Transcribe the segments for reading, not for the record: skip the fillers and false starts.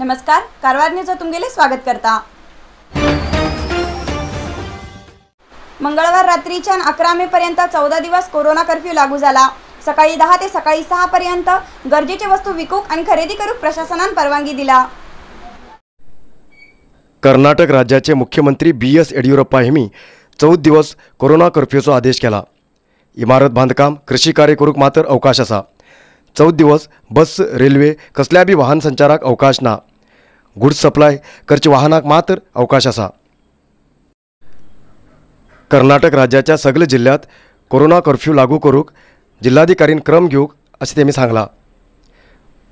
नमस्कार, कारवार न्यूज तुमगेले स्वागत करता। मंगळवार रात्रीच्या 11 मे पर्यंत 14 दिवस कोरोना कर्फ्यू लागू झाला। सकाळी 10 ते सकाळी 6 पर्यंत गरजेचे वस्तू विकूक आणि खरेदी करूक प्रशासनान परवानगी दिला। कर्नाटक राज्याचे मुख्यमंत्री बी एस येडियुरप्पा यांनी 14 दिवस कोरोना कर्फ्यूचो आदेश केला। इमारत बांधकाम, कृषी कार्य करूक मात्र अवकाश असा। 14 दिवस बस, रेल्वे कसल्या बी वाहन संचाराक अवकाश ना। गुड्स सप्लाय करचे वाहनाक मात्र अवकाश असा। कर्नाटक राज्याच्या सगळे जिल्ह्यात कोरोना कर्फ्यू लागू करूक जिल्हाधिकारीन क्रम घेऊक अशें तेमी सांगला।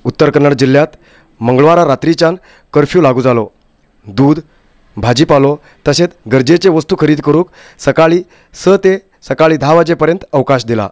उत्तर कन्नड जिल्ह्यात मंगळवारा रात्रीच्यान कर्फ्यू लागू जालो। दूध, भाजीपालो तसेच गरजेचे वस्तू खरेदी करूक सकाळी 6 ते सकाळी 10 वाजेपर्यंत अवकाश दिला।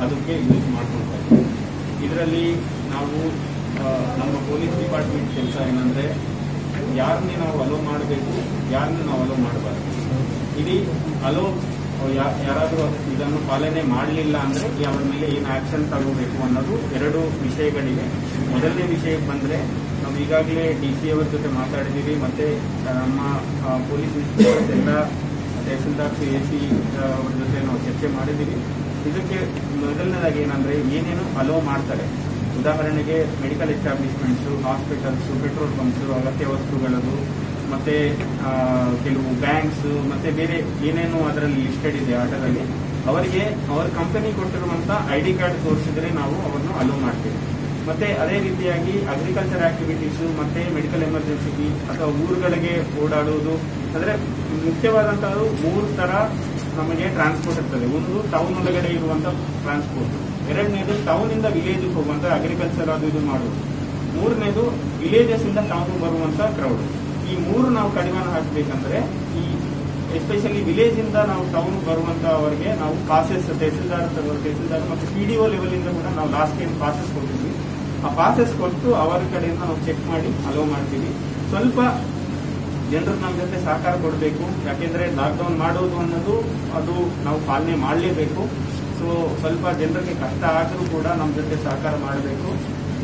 ಅದಕ್ಕೆ ಯೂಸ್ ಮಾಡ್ಕೊಳ್ತಾ ಇದ್ದೀವಿ। ಇದರಲ್ಲಿ ನಾವು ನಮ್ಮ ಪೊಲೀಸ್ ಡಿಪಾರ್ಟ್ಮೆಂಟ್ ಕೆಲಸ ಏನಂದ್ರೆ ಯಾರನ್ನೇ ನಾವು ಅಲೋ ಮಾಡಬೇಕು, ಯಾರನ್ನ ನಾವು ಅಲೋ ಮಾಡಬಾರ್ದು. ಇಲ್ಲಿ ಅಲೋ ಯಾರಾದರೂ ಇದನ್ನು ಪಾಲನೆ ಮಾಡಲಿಲ್ಲ ಅಂದ್ರೆ ಅವರ ಮೇಲೆ ಏನು ಆಕ್ಷನ್ ತಗೋಬೇಕು ಅನ್ನೋದು ಎರಡು ವಿಷಯಗಳಿವೆ. ಮೊದಲನೇ ವಿಷಯಕ್ಕೆ ಬಂದ್ರೆ ನಾವು ಈಗಾಗಲೇ ಡಿ ಸಿ ಅವರ ಜೊತೆ ಮಾತಾಡಿದ್ದೀವಿ, ಮತ್ತೆ ನಮ್ಮ ಪೊಲೀಸ್ ಇನ್ಸ್ಪೆಕ್ಟರ್ಸ್ ಎಲ್ಲ ತಹಸೀಲ್ದಾರ್, ಎ ಸಿ ಅವರ ಜೊತೆ ನಾವು ಚರ್ಚೆ ಮಾಡಿದ್ದೀವಿ. ಇದಕ್ಕೆ ಮೊದಲನೇದಾಗಿ ಏನಂದ್ರೆ ಏನೇನು ಅಲೋ ಮಾಡ್ತಾರೆ, ಉದಾಹರಣೆಗೆ medical establishments, hospitals, petrol pumps, ಅಗತ್ಯ ವಸ್ತುಗಳದು, ಮತ್ತೆ ಕೆಲವು ಬ್ಯಾಂಕ್ಸ್, ಮತ್ತೆ ಬೇರೆ ಏನೇನು ಅದರಲ್ಲಿ ಲಿಸ್ಟೆಡ್ ಇದೆ ಆರ್ಡರ್ ಅಲ್ಲಿ, ಅವರಿಗೆ ಅವರ ಕಂಪನಿ ಕೊಟ್ಟಿರುವಂತಹ I D card ತೋರಿಸಿದ್ರೆ ನಾವು ಅವರನ್ನು ಅಲೋ ಮಾಡ್ತೀವಿ. ಮತ್ತೆ ಅದೇ ರೀತಿಯಾಗಿ ಅಗ್ರಿಕಲ್ಚರ್ ಆಕ್ಟಿವಿಟೀಸ್, ಮತ್ತೆ ಮೆಡಿಕಲ್ ಎಮರ್ಜೆನ್ಸಿ ಅಥವಾ ಊರುಗಳಿಗೆ ಓಡಾಡುವುದು, ಅಂದ್ರೆ ಮುಖ್ಯವಾದಂತಹದ್ದು ಮೂರು ತರ ನಮಗೆ ಟ್ರಾನ್ಸ್ಪೋರ್ಟ್ ಇರ್ತದೆ. ಒಂದು ಟೌನ್ ಒಳಗಡೆ ಇರುವಂತಹ ಟ್ರಾನ್ಸ್ಪೋರ್ಟ್, ಎರಡನೇದು ಟೌನ್ ಇಂದ ವಿಲೇಜ್ ಹೋಗುವಂತ ಅಗ್ರಿಕಲ್ಚರ್ ಅದು ಇದು ಮಾಡುವುದು, ಮೂರನೇದು ವಿಲೇಜಸ್ ಇಂದ ಟೌನ್ ಬರುವಂತ ಕ್ರೌಡ್. ಈ ಮೂರು ನಾವು ಕಡಿವಾಣ ಹಾಕಬೇಕಂದ್ರೆ ಈ ಎಸ್ಪೆಷಲಿ ವಿಲೇಜ್ ಇಂದ ನಾವು ಟೌನ್ ಬರುವಂತವರಿಗೆ ನಾವು ಪಾಸಸ್ ತಹಸೀಲ್ದಾರ್ ಮತ್ತು ಪಿಡಿಒ ಲೆವೆಲ್ ಇಂದ ಕೂಡ ನಾವು ಲಾಸ್ಟ್ ಟೈಮ್ ಪಾಸಸ್ ಕೊಟ್ಟಿದ್ವಿ. ಆ ಪಾಸಸ್ ಕೊಟ್ಟು ಅವರ ಕಡೆಯಿಂದ ನಾವು ಚೆಕ್ ಮಾಡಿ ಅಲೋ ಮಾಡ್ತೀವಿ. ಸ್ವಲ್ಪ ಜನರು ನಮ್ಮ ಜೊತೆ ಸಹಕಾರ ಕೊಡಬೇಕು, ಯಾಕೆಂದ್ರೆ ಲಾಕ್ಡೌನ್ ಮಾಡೋದು ಅನ್ನೋದು ಅದು ನಾವು ಪಾಲನೆ ಮಾಡಲೇಬೇಕು. ಸೊ ಸ್ವಲ್ಪ ಜನರಿಗೆ ಕಷ್ಟ ಆದರೂ ಕೂಡ ನಮ್ಮ ಜೊತೆ ಸಹಕಾರ ಮಾಡಬೇಕು.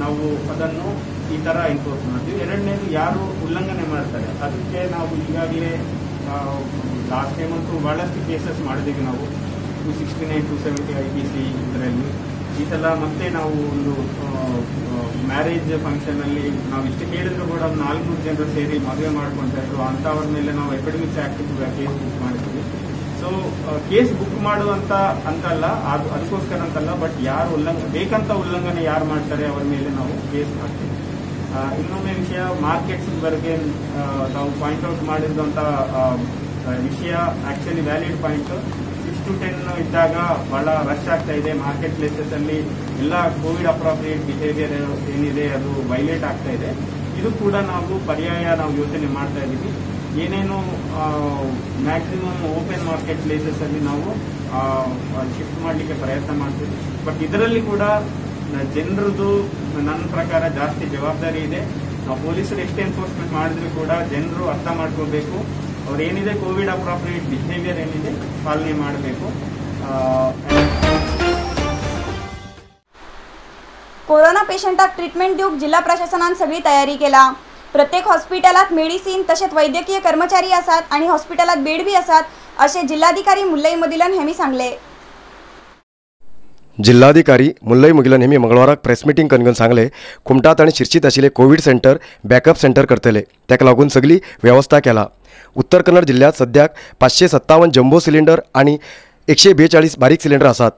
ನಾವು ಅದನ್ನು ಈ ತರ ಎನ್ಫೋರ್ಸ್ ಮಾಡ್ತೀವಿ. ಎರಡನೇದು ಯಾರು ಉಲ್ಲಂಘನೆ ಮಾಡ್ತಾರೆ ಅದಕ್ಕೆ ನಾವು ಈಗಾಗಲೇ ಲಾಸ್ಟ್ ಟೈಮ್ ಅಂತೂ ಬಹಳಷ್ಟು ಕೇಸಸ್ ಮಾಡಿದ್ದೀವಿ ನಾವು 269, 270 IPC ಇದರಲ್ಲಿ. ಈ ಸಲ ಮತ್ತೆ ನಾವು ಒಂದು ಮ್ಯಾರೇಜ್ ಫಂಕ್ಷನ್ ಅಲ್ಲಿ ನಾವು ಇಷ್ಟು ಕೇಳಿದ್ರು ಕೂಡ 400 ಜನರು ಸೇರಿ ಮದುವೆ ಮಾಡ್ಕೊಳ್ತಾ ಇದ್ರು, ಅಂತವ್ರ ಮೇಲೆ ನಾವು ಎಪಿಡೆಮಿಕ್ಸ್ ಆಕ್ಟ್ ಕೇಸ್ ಬುಕ್ ಮಾಡಿದ್ವಿ. ಸೊ ಕೇಸ್ ಬುಕ್ ಮಾಡುವಂತ ಅಂತಲ್ಲ, ಅದು ಅದಕ್ಕೋಸ್ಕರ ಅಂತಲ್ಲ, ಬಟ್ ಯಾರು ಉಲ್ಲಂಘನೆ ಬೇಕಂತ ಉಲ್ಲಂಘನೆ ಯಾರು ಮಾಡ್ತಾರೆ ಅವರ ಮೇಲೆ ನಾವು ಕೇಸ್ ಹಾಕ್ತೀವಿ. ಇನ್ನೊಮ್ಮೆ ವಿಷಯ ಮಾರ್ಕೆಟ್ಸ್ ಬಗ್ಗೆ ತಾವು ಪಾಯಿಂಟ್ ಔಟ್ ಮಾಡಿದಂತ ವಿಷಯ ಆಕ್ಚುಲಿ ವ್ಯಾಲಿಡ್ ಪಾಯಿಂಟ್. 6 to 10 ಇದ್ದಾಗ ಬಹಳ ರಶ್ ಆಗ್ತಾ ಇದೆ ಮಾರ್ಕೆಟ್ ಪ್ಲೇಸಸ್ ಅಲ್ಲಿ, ಎಲ್ಲ ಕೋವಿಡ್ ಅಪ್ರೋಪ್ರಿಯೇಟ್ ಬಿಹೇವಿಯರ್ ಏನಿದೆ ಅದು ವೈಲೇಟ್ ಆಗ್ತಾ ಇದೆ. ಇದು ಕೂಡ ನಾವು ಪರ್ಯಾಯ ನಾವು ಯೋಚನೆ ಮಾಡ್ತಾ ಇದ್ದೀವಿ. ಏನೇನು ಮ್ಯಾಕ್ಸಿಮಮ್ ಓಪನ್ ಮಾರ್ಕೆಟ್ ಪ್ಲೇಸಸ್ ಅಲ್ಲಿ ನಾವು ಶಿಫ್ಟ್ ಮಾಡಲಿಕ್ಕೆ ಪ್ರಯತ್ನ ಮಾಡ್ತೀವಿ. ಬಟ್ ಇದರಲ್ಲಿ ಕೂಡ ಜನರದು ನನ್ನ ಪ್ರಕಾರ ಜಾಸ್ತಿ ಜವಾಬ್ದಾರಿ ಇದೆ. ನಾವು ಪೊಲೀಸರು ಎಷ್ಟು ಎನ್ಫೋರ್ಸ್ಮೆಂಟ್ ಮಾಡಿದ್ರು ಕೂಡ ಜನರು ಅರ್ಥ ಮಾಡ್ಕೋಬೇಕು, ಅವ್ರೇನಿದೆ ಕೋವಿಡ್ ಅಪ್ರೋಪ್ರಿಯೇಟ್ ಬಿಹೇವಿಯರ್ ಏನಿದೆ ಪಾಲನೆ ಮಾಡಬೇಕು. कोरोना पेशंटाक ट्रीटमेंट दिवंक जिल्हा प्रशासनान सगळी तयारी केला। प्रत्येक हॉस्पिटलात मेडिसिन तशेंच वैद्यकीय कर्मचारी आसात आणि हॉस्पिटलात बेड बी आसात। अशें जिल्हाधिकारी मुल्लई मुगिलन हेमी सांगले। जिल्हाधिकारी मुल्लई मुगिलन हेमी मंगळवाराक प्रेस मिटींग करून सांगले, कुमटात आनी शिरशीत आशिल्ले कोवीड सेंटर बॅकअप सेंटर करतले, ताका लागून सगळी वेवस्था केला। उत्तर कन्नड जिल्ह्यात सद्याक 557 जम्बो सिलिंडर आनी 142 बारीक सिलिंडर आसात।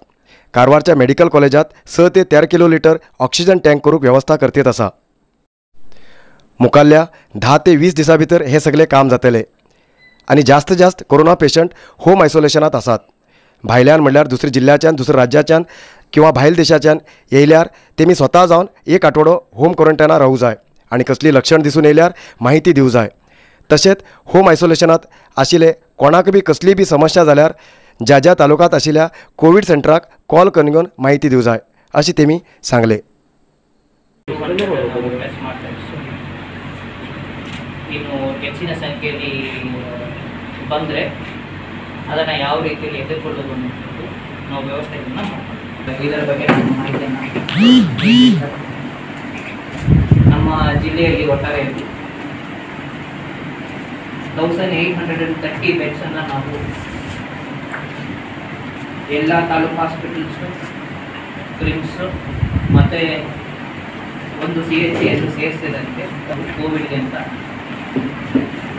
कारवारच्या मेडिकल कॉलेजात 6 ते 13 किलो लिटर ऑक्सिजन टँक करूंक वेवस्था करतेत आसा। मुखाल्ल्या 10 ते 20 दिसां भितर हे सगळे काम जातले आनी जास्त जास्त कोरोना पेशंट होम आयसोलेशनात आसात। भायल्यान म्हणल्यार दुसऱ्या जिल्ह्याच्यान, दुसऱ्या राज्याच्यान किंवा भायल देशाच्यान येयल्यार तेमी स्वता जावन एक आठवडो होम क्वॉरंटायनात रावूं जाय आनी कसली लक्षण दिसून येयल्यार माहिती दिवं जाय। तशेंच होम आयसोलेशनात आशिल्ले कोणाक बी कसली बी समस्या जाल्यार ज्या ज्या तालुक्यात आशिल्ल्या कोवीड सेंटराक कॉल करून माहिती दिवं जाय अशें तेमी सांगले। ಇನ್ನು ಹೆಚ್ಚಿನ ಸಂಖ್ಯೆಯಲ್ಲಿ ಬಂದರೆ ಅದನ್ನು ಯಾವ ರೀತಿಯಲ್ಲಿ ಎದುರ್ಕೊಳ್ಳೋದು ಅನ್ನೋದು ನಾವು ವ್ಯವಸ್ಥೆಯನ್ನು ಮಾಡ್ತೀವಿ। ಇದರ ಬಗ್ಗೆ ಮಾಹಿತಿಯನ್ನು ನಮ್ಮ ಜಿಲ್ಲೆಯಲ್ಲಿ ಒಟ್ಟಾರೆಯಾಗಿ 1830 ಬೆಡ್ಸನ್ನು ನಾವು ಎಲ್ಲ ತಾಲೂಕು ಹಾಸ್ಪಿಟಲ್ಸು, ಕ್ರಿಮ್ಸು ಮತ್ತು ಒಂದು CHC ಅನ್ನು ಸೇರಿಸಿದಂತೆ ಕೋವಿಡ್ಗೆ ಅಂತ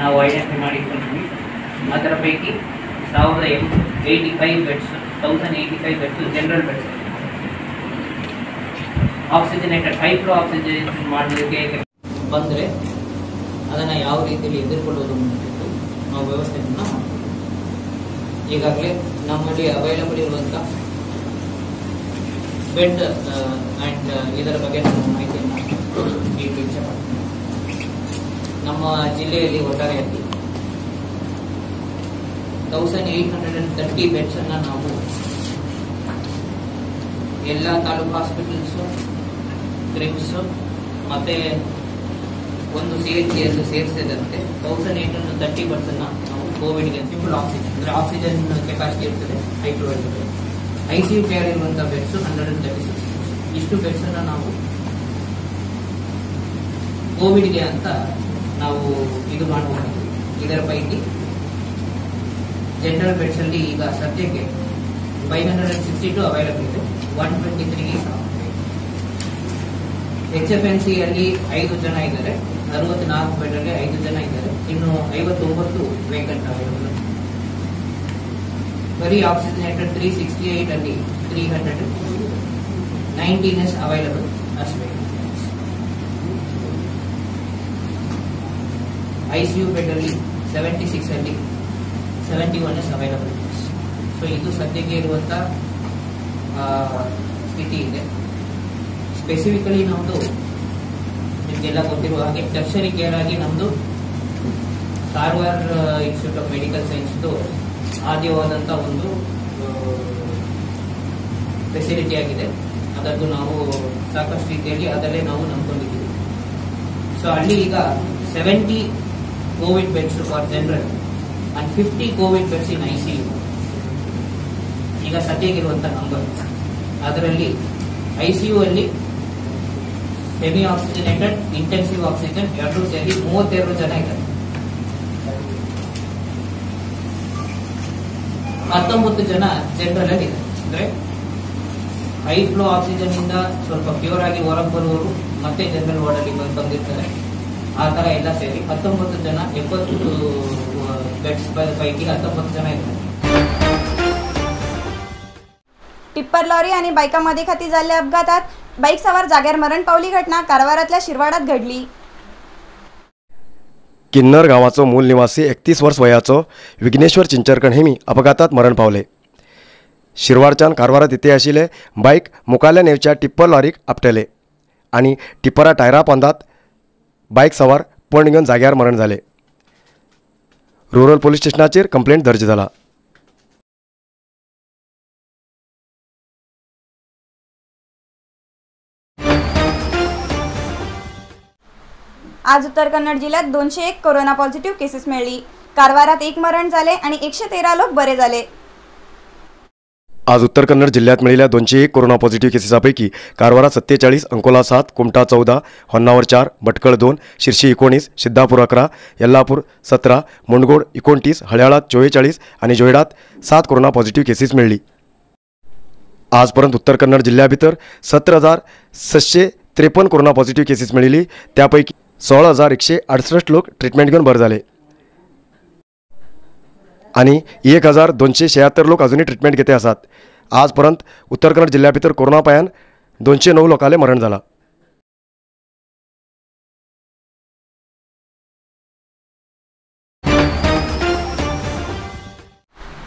ನಾವು ಐಡೆಂಟಿಫೈ ಮಾಡಿಕೊಂಡಿದ್ವಿ। ಅದರ ಪೈಕಿ 1085 beds, 1085 beds general beds, oxygenated high flow oxygenation ಮಾಡಲಿಕ್ಕೆ ಬಂದರೆ ಅದನ್ನು ಯಾವ ರೀತಿಯಲ್ಲಿ ಎದುರ್ಕೊಳ್ಳೋದು ಅನ್ನೋದು ನಾವು ವ್ಯವಸ್ಥೆಯನ್ನು ಮಾಡ್ತೀವಿ। ಈಗಾಗಲೇ ನಮ್ಮಲ್ಲಿ ಅವೈಲಬಲ್ ಇರುವಂಥ ಬೆಡ್ ಆ್ಯಂಡ್ ಇದರ ಬಗ್ಗೆ ನಾವು ಮಾಹಿತಿಯನ್ನು ನೀಡಲು ಇಚ್ಛೆಪಡ್ತೀವಿ। ನಮ್ಮ ಜಿಲ್ಲೆಯಲ್ಲಿ ಒಟ್ಟಾರೆಯಾಗಿ 1830 ಬೆಡ್ಸನ್ನು ನಾವು ಎಲ್ಲ ತಾಲೂಕು ಹಾಸ್ಪಿಟಲ್ಸು, ಕ್ರಿಮ್ಸು ಮತ್ತು ಒಂದು CHC ಅನ್ನು ಸೇರಿಸಿದಂತೆ 1830 ಬೆಡ್ಸನ್ನು ನಾವು ಕೋವಿಡ್ಗೆ ಸಿಂಪಲ್ ಆಕ್ಸಿಜನ್ ಅಂದರೆ ಆಕ್ಸಿಜನ್ ಕೆಪಾಸಿಟಿ ಇರ್ತದೆ, ಹೈ ಫ್ಲೋ ಇರ್ತದೆ, ICU care ಇರುವಂಥ ಬೆಡ್ಸು 136 ಇಷ್ಟು ಬೆಡ್ಸನ್ನು ನಾವು ಕೋವಿಡ್ಗೆ ಅಂತ ನಾವು ಇದು ಮಾಡಬಹುದು। ಇದರ ಪೈಕಿ ಜನರಲ್ ಬೆಡ್ಸ್ ಅಲ್ಲಿ ಈಗ ಸದ್ಯಕ್ಕೆ 562 ಅವೈಲಬಲ್ ಇದೆ, 123 HFNC ಅಲ್ಲಿ 5 ಜನ ಇದ್ದಾರೆ, 64 ಬೆಡ್ ಅಲ್ಲಿ 5 ಜನ ಇದ್ದಾರೆ, ಇನ್ನು 59 ವೇಕೆಂಟ್ ಅವೈಲಬಲ್। ಬರೀ ಆಕ್ಸಿಜನೇಟೆಡ್ 368 ಅಲ್ಲಿ 319 is available as vacant. ICU bed ಅಲ್ಲಿ 76 ಅಲ್ಲಿ 71 is available. So ಇದು ಸದ್ಯಕ್ಕೆ ಇರುವಂಥ ಸ್ಥಿತಿ ಇದೆ। ಸ್ಪೆಸಿಫಿಕಲಿ ನಮ್ಮದು ನಿಮಗೆಲ್ಲ ಗೊತ್ತಿರುವ ಹಾಗೆ ಟರ್ಷರಿ ಕೇರ್ ಆಗಿ ನಮ್ಮದು ಕಾರವಾರ ಇನ್ಸ್ಟಿಟ್ಯೂಟ್ ಆಫ್ ಮೆಡಿಕಲ್ ಸೈನ್ಸ್ದು ಆದ್ಯವಾದಂಥ ಒಂದು ಫೆಸಿಲಿಟಿ ಆಗಿದೆ। ಅದನ್ನು ನಾವು ಸಾಕಷ್ಟು ರೀತಿಯಲ್ಲಿ ಅದರಲ್ಲೇ ನಾವು ನಂಬ್ಕೊಂಡಿದ್ದೀವಿ। ಸೊ ಅಲ್ಲಿ ಈಗ 70 COVID beds for general and 50 COVID beds in ICU ಈಗ ಸದ್ಯಗಿರುವಂಥ ನಂಬರ್। ಅದರಲ್ಲಿ ICU ಅಲ್ಲಿ ಸೆಮಿ ಆಕ್ಸಿಜನೇಟೆಡ್, ಇಂಟೆನ್ಸಿವ್ ಆಕ್ಸಿಜನ್ ಎರಡೂ ಸೇರಿ 32 ಜನ ಇದ್ದಾರೆ, 19 ಜನ ಜನರಲ್ ಅಲ್ಲಿ ಇದ್ದಾರೆ। ಅಂದ್ರೆ ಹೈ ಫ್ಲೋ ಆಕ್ಸಿಜನ್ ಇಂದ ಸ್ವಲ್ಪ ಪ್ಯೂರ್ ಆಗಿ ಹೊರಗೆ ಬರುವವರು ಮತ್ತೆ ಜನರಲ್ ವಾರ್ಡ್ ಅಲ್ಲಿ ಬಂದಿರ್ತಾರೆ, ಆ ತರ ಎಲ್ಲ ಸೇರಿ 19 ಜನ, 70 ಬೆಡ್ಸ್ ಪೈಕಿ 19 ಜನ ಇದ್ದಾರೆ। टिप्पर लॉरी आणि बायकांमध्ये खाती झालेल्या अपघातात बाईक सवार जाग्यार मरण पावली घटना कारवारातल्या शिरवाडात घडली। किन्नर गावाचो मूल निवासी 31 वर्ष वयाचो विघ्नेश्वर चिंचरकण हेमी अपघातात मरण पावले। शिरवाडच्यान कारवारात येते आशिल्ले बाईक मुखाल्ल्यान येवच्या टिप्पर लॉरीक आपटले आनी टिप्परा टायरा पोंदात बाईक सवार पण घेवन जाग्यार मरण जाले। रुरल पोलीस स्टेशनाचेर कंप्लेंट दर्ज जाला। आज उत्तर कन्नड जिल्ह्यात 201 कोरोना पॉझिटिव्ह केसेस मिळली। कारवारात 1 मरण झाले आणि 113 लोक बरे झाले। आज उत्तर कन्नड जिल्ह्यात मेळिल्ल्या 201 कोरोना पॉझिटिव्ह केसीसापैकी कारवारा 47, अंकोला 7, कुमठा 14, होन्नावर 4, भटकळ 2, शिर्शी 19, सिद्धापूर 11, यल्लापूर 17, मुंडगोड 29, हळ्याळात 44 आणि जोयडात 7 कोरोना पॉझिटिव्ह केसीस मेळ्ळी. आजपर्यंत उत्तर कन्नड जिल्ह्याभितर 17,653 कोरोना पॉझिटिव्ह केसीस मेळिल्ली. त्यापैकी 16,168 लोक ट्रिटमेंट घेऊन बरे झाले आणि 1,276 लोक अजूनही ट्रिटमेंट घेते आसात. आजपर्यंत उत्तर कन्नड जिल्ह्या भितर कोरोना पायान 209 लोकांले मरण जाला.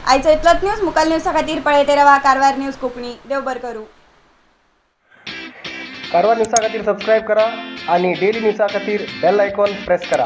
आयचो इतलोच न्यूज. मुकाल न्यूजा खातीर पळयते रावा कारवार न्यूज कोंकणी. देव बरें करूं. कारवार न्यूजा खातीर सबस्क्रायब करा आणि डेली न्यूजा खातीर बेल आयकॉन प्रेस करा.